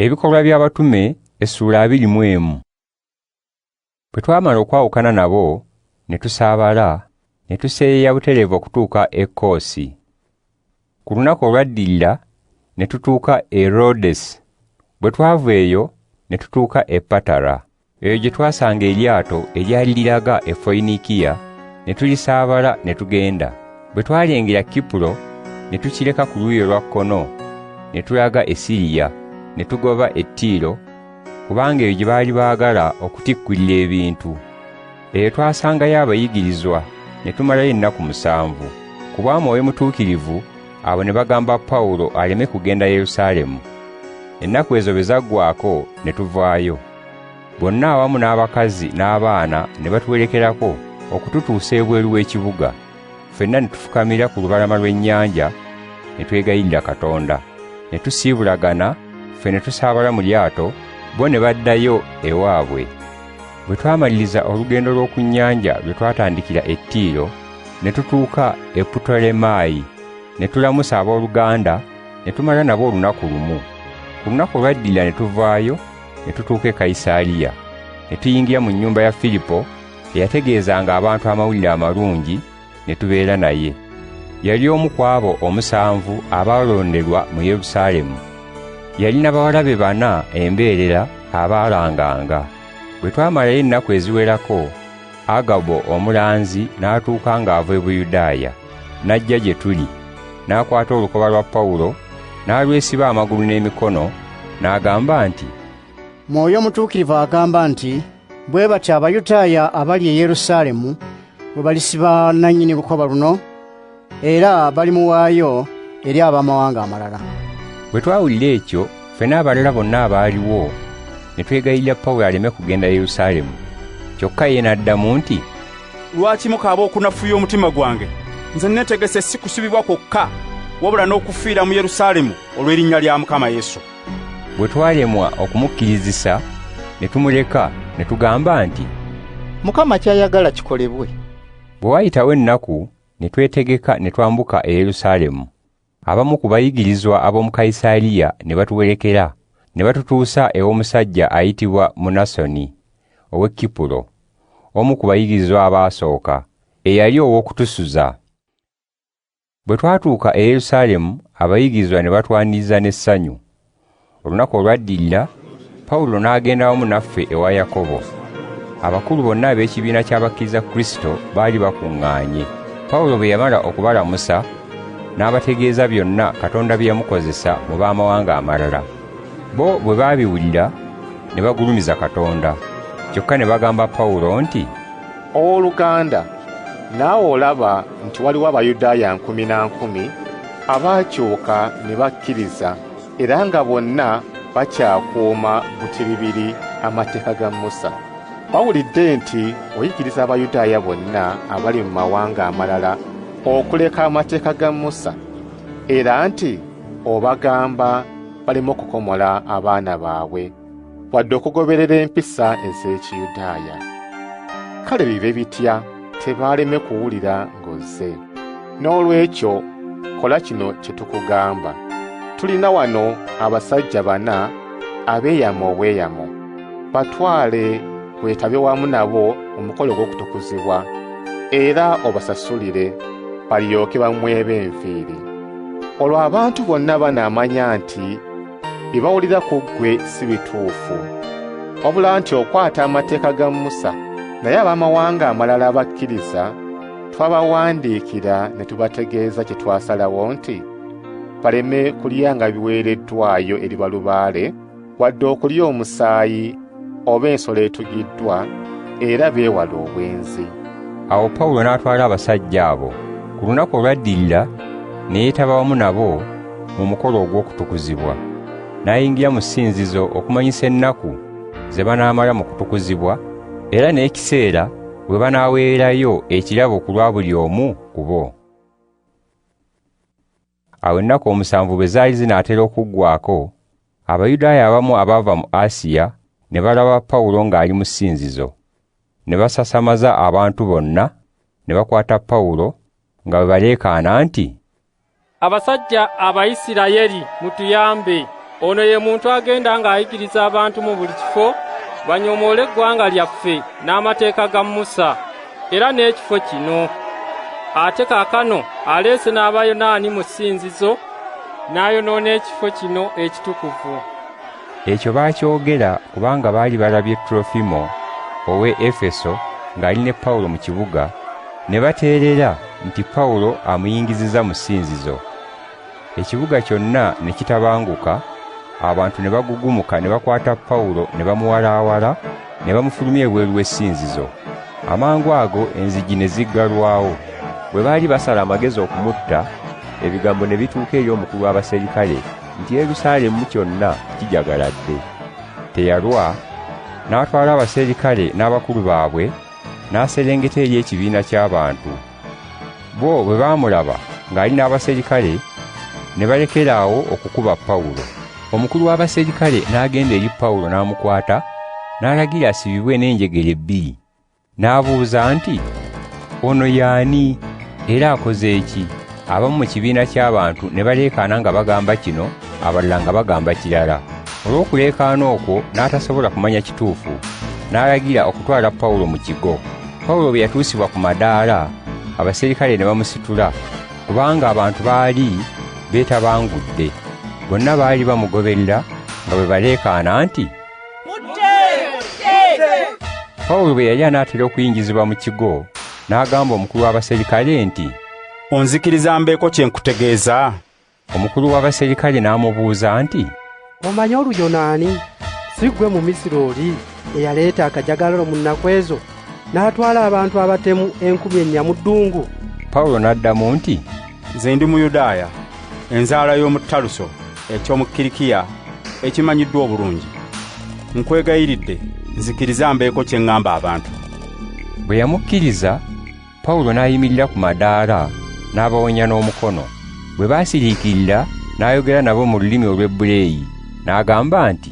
Ebikolwa by'Abatume essuula 21. Bwe twamala okwawukana nabo, ne tusaabala, ne tuseeyeeya butereevu okutuuka e Koosi. Ku lunaku olwaddirira ne tutuuka e Rodesi. Bwe twava eyo ne tutuuka e Patara. Eyo gye twasanga eryato eryali liraga e Foyinikiya, ne tulisaabala ne tugenda. Bwe twalengera Kipuro ne tukireka ku luuyi olwa kkono, ne tulaga e Siriya, ne tugoba e Tiiro, kubanga eyo gye baali baagala okutikkulira ebintu. Eyo twasangayo abayigirizwa ne tumalayo ennaku 7. Ku bwa Mwoyo Mutuukirivu abo ne bagamba Pawulo aleme kugenda Yerusaalemu. Ennaku ezo bwe zaggwaako ne tuvaayo. Bonna awamu n'abakazi n'abaana ne batuwerekerako okututuusa ebweru w'ekibuga. Ffenna ne tufukamira ku lubalama lw'ennyanja ne twegayirira Katonda. Ne tusiibulagana, ffe ne tusaabala mu lyato, bo ne baddayo ewaabwe. Bwe twamaliriza olugendo lw'oku nnyanja lwe twatandikira e Tiiro, ne tutuuka e Putolemaayi, ne tulamusa abooluganda, ne tumala nabo olunaku lumu. Ku lunaku olwaddirira ne tuvaayo, ne tutuuka e Kayisaaliya. Ne tuyingira mu nnyumba ya Firipo, eyategeezanga abantu amawulire amalungi, ne tubeera naye. Yali omu ku abo 7 abaalonderwa mu Yerusaalemu. Yalina bawala be 4 embeerera abaalanganga. Bwe twamalayo ennaku eziwerako, Agabo omulanzi n'atuuka ng'ava e Buyudaaya, n'ajja gye tuli, n'akwata olukoba lwa Pawulo, n'alwesiba amagulu n'emikono, n'agamba nti, Mwoyo Mutuukirivu agamba nti, bwe batyo Abayudaaya abali e Yerusaalemu bwe balisiba nannyini lukoba luno, era balimuwaayo eri ab'amawanga amalala. Bwe twawulira ekyo, ffe n'abalala bonna abaaliwo ne twegayirira Pawulo aleme kugenda Yerusaalemu. Kyokka ye n'addamu nti, Lwaki mukaaba okunafuya omutima gwange? Nze neetegese si kusibibwa kwokka, wabula n'okufiira mu Yerusaalemu olw'erinnya lya Mukama Yesu. Bwe twalemwa okumukkirizisa, ne tumuleka, ne tugamba nti, Mukama ky'ayagala kikolebwe. Bwe wayitawo ennaku, ne twetegeka ne twambuka e Yerusaalemu. Abamu ku bayigirizwa ab'omu Kayisaaliya ne batuwerekera, ne batutuusa ew'omusajja ayitibwa Munasoni ow'e Kipuro, omu ku bayigirizwa abaasooka, eyali ow'okutusuza. Bwe twatuuka e Yerusaalemu, abayigirizwa ne batwaniriza n'essanyu. Olunaku olwaddirira, Pawulo n'agenda wamu naffe ewa Yakobo. Abakulu bonna ab'ekibiina ky'abakkiriza Kristo baali bakuŋŋaanye. Pawulo bwe yamala okubalamusa, n'abategeeza byonna Katonda bye yamukozesa mu b'amawanga amalala. Bo bwe baabiwulira, ne bagulumiza Katonda. Kyokka ne bagamba Pawulo nti, Owooluganda, naawe olaba nti waliwo Abayudaaya 1,000 na 1,000 abaakyuka ne bakkiriza, era nga bonna bakyakuuma butiribiri amateeka ga Musa. Bawulidde nti oyigiriza Abayudaaya bonna abali mu mawanga amalala okuleka amateeka ga Musa, era nti obagamba baleme okukomola abaana baabwe, wadde okugoberera empisa ez'Ekiyudaaya. Kale bibe bitya tebaaleme kuwulira ng'ozze. Noolwekyo kola kino kye tukugamba. Tulina wano abasajja 4 abeeyama obweyamo. Batwale weetabe wamu nabo mu mukolo ogw'okutukuzibwa, era obasasulire balyoke bamwebe enviiri. Olwo abantu bonna banaamanya nti bye bawulira ku ggwe si bituufu, wabula nti okwata amateeka ga Musa. Naye ab'amawanga amalala abakkiriza twabawandiikira ne tubategeeza kye twasalawo nti baleme kulyanga biweereddwayo eri balubaale, wadde okulya omusaayi oba ensolo etugiddwa, era beewale obwenzi. Awo Pawulo n'atwala abasajja abo. Ku lunaku olwaddirira ne yeetaba wamu nabo mu mukolo ogw'okutukuzibwa. N'ayingira mu ssinzizo okumanyisa ennaku ze banaamala mu kutukuzibwa, era n'ekiseera we banaaweerayo ekirabo ku lwa buli omu ku bo. Awo ennaku 7 bwe zaali zinaatera okuggwaako, Abayudaaya abamu abaava mu Asiya ne balaba Pawulo ng'ali mu ssinzizo. Ne basasamaza abantu bonna, ne bakwata Pawulo nga bwe baleekaana nti, Abasajja Abayisirayeli mutuyambe. Ono ye muntu agenda ng'ayigiriza abantu mu buli kifo banyomoole eggwanga lyaffe n'amateeka ga Musa era n'ekifo kino. Ate kaakano aleese n'Abayonaani mu ssinzizo n'ayonoona ekifo kino ekitukuvu. Ekyo baakyogera kubanga baali balabye Trofimo ow'e Efeso ng'ali ne Pawulo mu kibuga, ne bateerera nti Pawulo amuyingizizza mu ssinzizo. Ekibuga kyonna ne kitabanguka, abantu ne bagugumuka ne bakwata Pawulo ne bamuwalaawala ne bamufulumya ebweru w'essinzizo. Amangu ago enzigi ne ziggalwawo. Bwe baali basala amagezi okumutta, ebigambo ne bituuka eri omukulu w'abaserikale nti Yerusaalemu kyonna kijagaladde. Teyalwa, n'atwala abaserikale n'abakulu baabwe, n'aserengeta eri ekibiina ky'abantu. Bo bwe baamulaba ng'ali n'abaserikale, ne balekera awo okukuba Pawulo. Omukulu w'abaserikale n'agenda eri Pawulo n'amukwata, n'alagira asibibwe n'enjegere 2. N'abuuza nti, "Ono y'ani era akoze ki?" Abamu mu kibiina ky'abantu ne baleekaana nga bagamba kino, abalala nga bagamba kirala. Olw'okuleekaana okwo n'atasobola kumanya kituufu, n'alagira okutwala Pawulo mu kigo. Pawulo bwe yatuusibwa ku madaala, abaserikale ne bamusitula, kubanga abantu baali beetabangudde. Bonna baali bamugoberera nga bwe baleekaana nti, "Mutte! Mutte!" Pawulo bwe yali anaatera okuyingizibwa mu kigo, n'agamba omukulu w'abaserikale nti, "Onzikiriza mbeeko kye nkutegeeza?" Omukulu w'abaserikale n'amubuuza nti, "Omanyi Oluyonaani? Si ggwe mu Misiri oli eyaleeta akajagalalo mu nnaku ezo, n'atwala abantu abatemu 4,000 mu ddungu?" Pawulo n'addamu nti, "Nze ndi Muyudaaya, enzaala y'omu Taluso eky'omu Kirikiya ekimanyiddwa obulungi. Nkwegayiridde nzikiriza mbeeko kye ŋŋamba abantu." Bwe yamukkiriza, Pawulo n'ayimirira ku madaala n'abawonya n'omukono. Bwe baasiriikirira, n'ayogera nabo mu lulimi Olwebbuleyi, n'agamba nti,